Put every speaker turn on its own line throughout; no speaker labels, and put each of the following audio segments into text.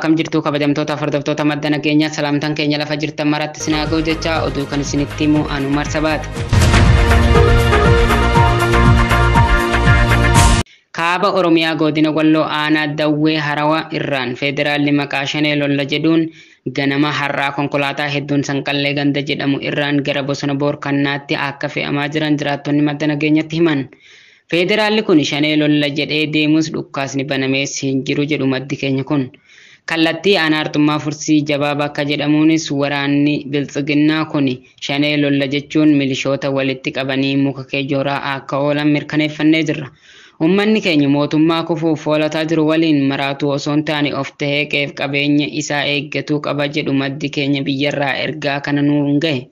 Akkam jirtu kabajamtoota hordoftoota madda nageenyaa, salaamtaan keenya lafa jirtan maratti isin haa ga'u jecha oduu kan isinitti himu anu Marsabaati. Kaaba Oromiyaa godina Walloo aanaa Dawwee Harawa irraan federaalli maqaa shanee lolla jedhuun ganama har'aa konkolaataa hedduun Sanqallee ganda jedhamu irraan gara bosona Boorkannaatti akka fe'amaa jiran jiraattonni madda nageenyatti himan. Federaalli kun shanee lolla jedhee deemus dhukkaasni banamees hin jiru jedhu maddi keenya kun. Kallattii aanaa Arxummaa Fursii Jabaa bakka jedhamuunis waraanni biltsiginnaa kun shanee lolla jechuun milishoota walitti qabanii muka keejooraa akka oolan mirkaneeffannee jirra. Uummanni keenya mootummaa kufuuf hoolataa jiru waliin maraatuu osoo hin taane of tahee qeef qabeenya isaa eeggatuu qaba jedhu maddi keenya biyyarraa ergaa kana nuun gahe.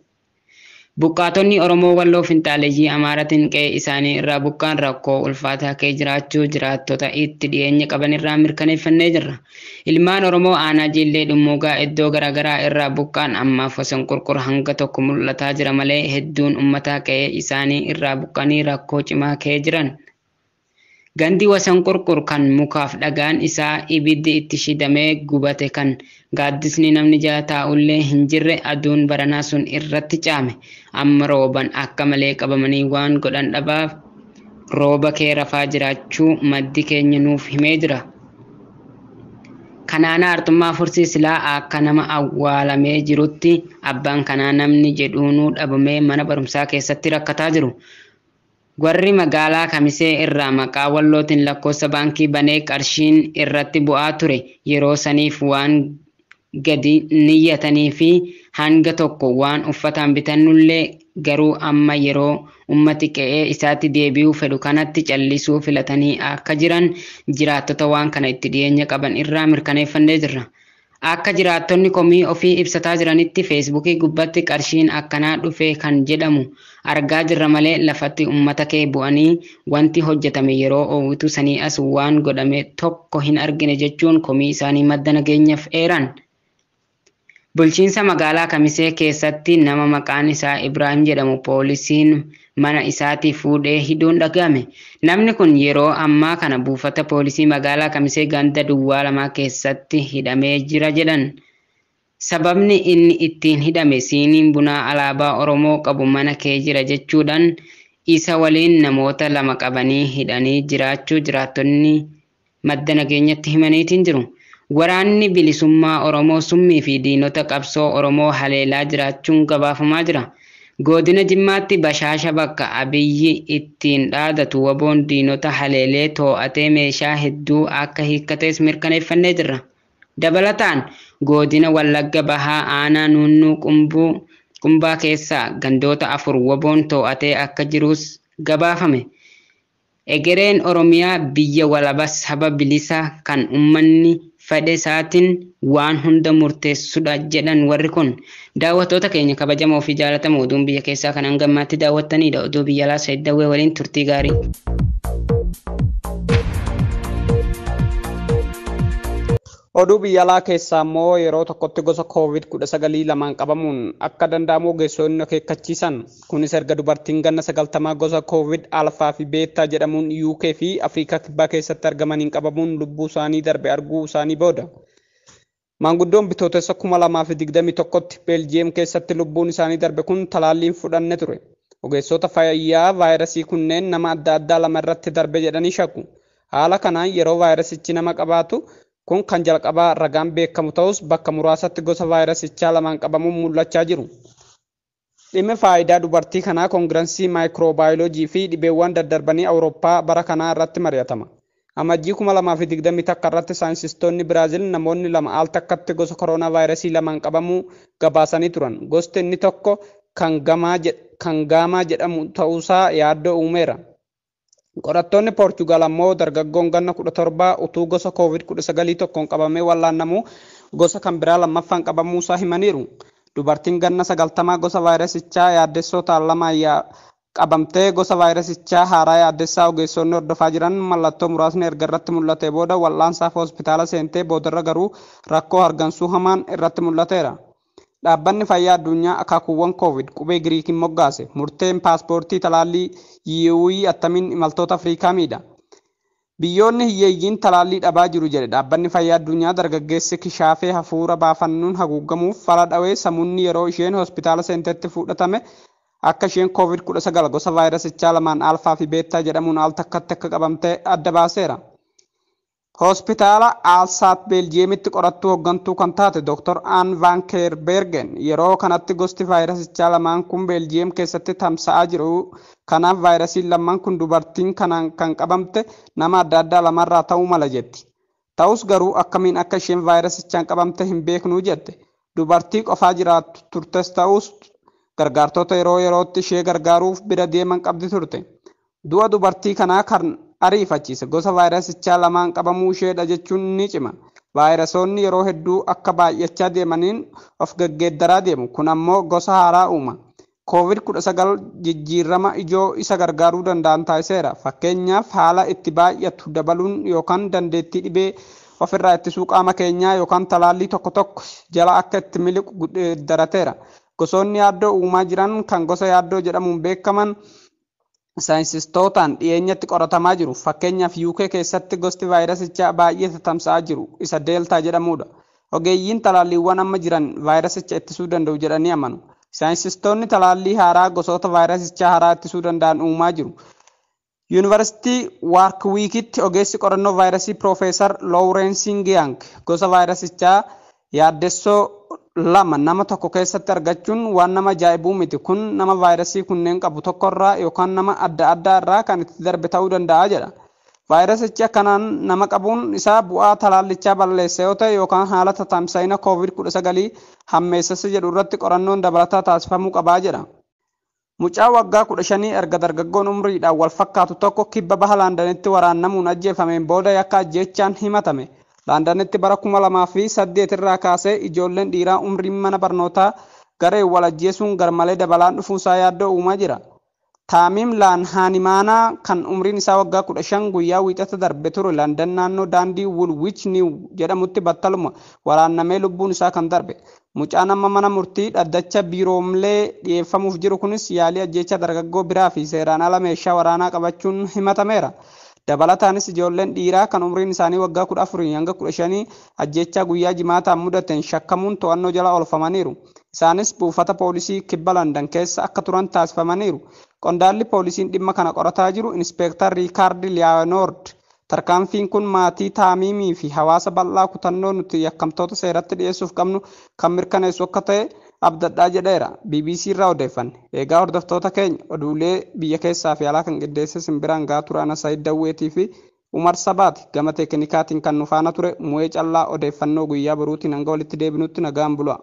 Buqqaatonni Oromoo Walloo Finxaaleyyii Amaaratiin qe'ee isaanii irraa buqqaan rakkoo ulfaataa kee jiraachuu jiraattota itti dhiyeenya qaban irraa mirkaneeffannee jirra. Ilmaan Oromoo aanaa Jillee Dhummuugaa iddoo garaagaraa irraa buqqaan ammaaf osoo qurqur hanga tokko mul'ataa jira malee hedduun uummataa qe'ee isaanii irraa buqqanii rakkoo cimaa kee jiran. Gandi wasan qurqur kan mukaaf dhagaan isaa ibiddi itti shidamee gubate kan gaaddisni namni jala taa'ullee hin jirre aduun baranaa sun irratti caame amma rooban akka malee qabamanii waan godhan dhabaaf rooba kee rafaa jiraachuu maddi keenya nuuf himee jira. Kanaana Arxummaa Fursii silaa akka nama awwaalamee jirutti abbaan kanaa namni jedhuunuu dhabamee mana barumsaa keessatti rakkataa jiru. Warri magaalaa Kamisee irraa maqaa Wallootiin lakkoofsa baankii banee qarshiin irratti bu'aa ture yeroo saniif waan gadi niyyatanii fi hanga tokko waan uffataan bitannullee garuu amma yeroo ummati qe'ee isaatti deebi'uu fedhu kanatti callisuu filatanii akka jiran jiraattota waan kana itti dhiyeenya qaban irraa mirkaneeffannee jirra. Akka jiraattonni komii ofii ibsataa jiranitti feesbuukii gubbaatti qarshiin akkanaa dhufe kan jedhamu argaa jirra malee lafatti uummata kee bu'anii wanti hojjetame yeroo oowwitu sanii as waan godhame tokko hin argine jechuun komii isaanii madda nageenyaaf eeran. Bulchiinsa magaalaa Kamisee keessatti nama maqaan isaa Ibraahim jedhamu poolisiin mana isaatii fuudhee hidhuun dhagahame. Namni kun yeroo ammaa kana buufata poolisii magaalaa Kamisee ganda duwwaa lamaa keessatti hidhamee jira jedhan. Sababni inni ittiin hidhame siiniin bunaa alaabaa Oromoo qabu mana kee jira jechuudhaan isa waliin namoota lama qabanii hidhanii jiraachuu jiraattonni madda nageenyatti himaniitiin jiru. Waraanni bilisummaa Oromoo summii fi diinota qabsoo Oromoo haleelaa jiraachuun gabaafamaa jira. Godina Jimmaatti bashaasha bakka Abiyyi ittiin dhaadatu waboon diinota haleelee too'atee meeshaa hedduu akka hiikkates mirkaneeffannee jirra. Dabalataan godina Wallagga Bahaa aanaa Nuunnuu Qumbaa keessaa gandoota 4 waboon too'atee akka jirus gabaafame. Egereen Oromiyaa biyya walaba saba bilisa kan uummanni fedhe isaatiin waan hunda murteessudha jedhan warri kun. Daawwattoota keenya kabajamoo fi jaalatamoo oduun biyya keessaa kan hanga ammaatti daawwattanidha. Oduu biyya alaa Saayid Dawwee waliin turtii gaarii.
Oduu biyya alaa keessaa immoo yeroo tokkotti gosa COVID-19 lamaan qabamuun akka danda'amu ogeessonni akeekkachiisan. Kunis erga dubartiin ganna 90 gosa COVID alfaa fi beettaa jedhamuun UK fi Afrikaa kibbaa keessatti argamaniin qabamuun lubbuu isaanii darbe arguu isaanii booda. Maanguddoon bitootessa 2021tti Beeljiyeem keessatti lubbuun isaanii darbe kun talaalliin fudhanne ture. Ogeessota fayyaa vaayirasii kunneen nama adda addaa lama irratti darbe jedhanii shakku. Haala kanaan yeroo vaayirasichi nama qabaatu kun kan jalqabaa ragaan beekamu ta'us bakka muraasatti gosa vaayirasichaa lamaan qabamuun mul'achaa jiru. Dhimmi faayidaa dubartii kanaa koongirensii maayikiroobaayoloojii fi dhibeewwan daddarbanii Awurooppaa bara kanaa irratti mari'atama. Amajjii 2021 irratti saayinsistoonni Biraazil namoonni lama al takkatti gosa kooroonaa vaayirasii lamaan qabamuu gabaasanii turan. Gosti inni tokko kan gaamaa jedhamu ta'uusaa yaaddoo uumeera. Qorattoonni Poorchugaal ammoo dargaggoon ganna 17 utuu gosa COVID-19 tokkoon qabamee wallaannamu gosa kan biraa lammaffaan qabamuusaa himaniiru. Dubartiin ganna 90 gosa vaayirasichaa yaaddessoo ta'an lamaan qabamtee gosa vaayirasichaa haaraa yaaddessaa ogeessonni hordofaa jiran mallattoo muraasni erga irratti mul'ate booda wal'aansaaf hospitaala seentee boodarra garuu rakkoo hargansuu hamaan irratti mul'ateera. Dhaabbanni fayyaa addunyaa akaakuuwwan COVID qubee Giriikiin moggaase. Murteen paaspoortii talaallii EU attamiin imaltoota Afrikaa miidha. Biyyoonni hiyyeeyyiin talaallii dhabaa jiru jedhe dhaabbanni fayyaa addunyaa. Dargaggeessi kishaafee hafuura baafannuun haguugamuuf fala dhawee samuunni yeroo isheen hospitaala seentetti fudhatame akka isheen COVID-19 gosa vaayirasichaa lamaan alfaa fi beettaa jedhamuun al takkatti akka qabamte adda baaseera. Hospitaala Aalsaat Beeljiyeemitti qorattuu hooggantuu kan taate Dr. Ann Van Keerbergen yeroo kanatti gosti vaayirasichaa lamaan kun Beeljiyeem keessatti tamsa'aa jiru. Kanaaf vaayirasiin lamaan kun dubartiin kanaan kan qabamte nama adda addaa lamarraa ta'uu mala jetti. Ta'us garuu akkamiin akka isheen vaayirasichaan qabamte hin beeknuu jette. Dubartii qofaa jiraattu turtes ta'us gargaartota yeroo yerootti ishee gargaaruuf bira deeman qabdi turte. Du'a dubartii kanaa kan ariifachiise gosa vaayirasichaa lamaan qabamuu isheedha jechuun ni cima. Vaayirasoonni yeroo hedduu akka baay'achaa deemaniin of geggeeddaraa deemu. Kun ammoo gosa haaraa uuma. COVID-19 jijjiirama ijoo isa gargaaruu danda'an taasiseera. Fakkeenyaaf haala itti baay'atu dabaluun yookaan dandeettii dhibee ofirraa ittisuu qaama keenyaa yookaan talaallii tokko tokko jala akka itti miliqu darateera. Gosoonni yaaddoo uumaa jiran kan gosa yaaddoo jedhamuun beekaman saayinsiistootaan dhiyeenyatti qoratamaa jiru. Fakkeenyaaf UK keessatti gosti vaayirasichaa baay'ee tatamsa'aa jiru isa deeltaa jedhamudha. Ogeeyyiin talaalliiwwan amma jiran vaayirasicha ittisuu danda'u jedhanii amanu. Saayinsistoonni talaallii haaraa gosoota vaayirasichaa haaraa ittisuu danda'an uumaa jiru. Yuunivarsiitii Waarkwiikitti ogeessi qorannoo vaayirasii Piroofeesar Loorensi Giyang gosa vaayirasichaa yaaddessoo lama nama tokko keessatti argachuun waan nama ajaa'ibuu miti. Kun nama vaayirasii kunneen qabu tokkorraa yookaan nama adda addaa irraa kan itti darbe ta'uu danda'a jedha. Vaayirasichi akkanaan nama qabuun isaa bu'aa talaallichaa balleessa yoo ta'e yookaan haala tatamsa'ina COVID-19 hammeessasa jedhu irratti qorannoon dabalataa taasifamuu qabaa jedha. Mucaa waggaa 15 erga dargaggoon umriidhaan wal fakkaatu tokko kibba baha Laandanitti waraannamuun ajjeefameen booda yakka ajjeechaan himatame. Laandanitti bara 2008 irraa kaasee ijoolleen dhiiraa umriin mana barnootaa gareen wal ajjeesuun garmalee dabalaan dhufuusaa yaaddoo uumaa jira. Taamim Laan Haanimaanaa kan umriin isaa waggaa 15 guyyaa wiixata darbe ture Landan naannoo daandii Woolwich New jedhamutti battaluma waraannamee lubbuun isaa kan darbe. Mucaan amma mana murtii dhaddacha biiroomlee dhiyeeffamuuf jiru kunis yaalii ajjeechaa dargaggoo biraa fi seeraan ala meeshaa waraanaa qabachuun himatameera. Dabalataanis ijoolleen dhiiraa kan umriin isaanii waggaa 14 hanga 15 ajjeechaa guyyaa jimaataan mudateen shakkamuun to'annoo jala oolfamaniiru. Isaanis buufata poolisii kibba Landan keessa akka turan taasifamaniiru. Qondaalli poolisiin dhimma kana qorataa jiru Inspeektar Riikaard Liyaanoord tarkaanfiin kun maatii Taamiimii fi hawaasa bal'aa kutannoo nuti yakkamtoota seeratti dhiyeessuuf qabnu kan mirkaneessu akka ta'e abdadhaa jedheera. BBC irraa odeeffanne. Egaa hordoftoota keenya, oduulee biyya keessaa fi alaa kan qindeesse simbiraan gaa ture Ana Saayid Dawweetii fi Umar Sabaati. Gama teeknikaatiin kan nu faana ture Mu'ee Callaa. Odeeffannoo guyyaa boruutiin hanga walitti deebinutti nagaan bulaa.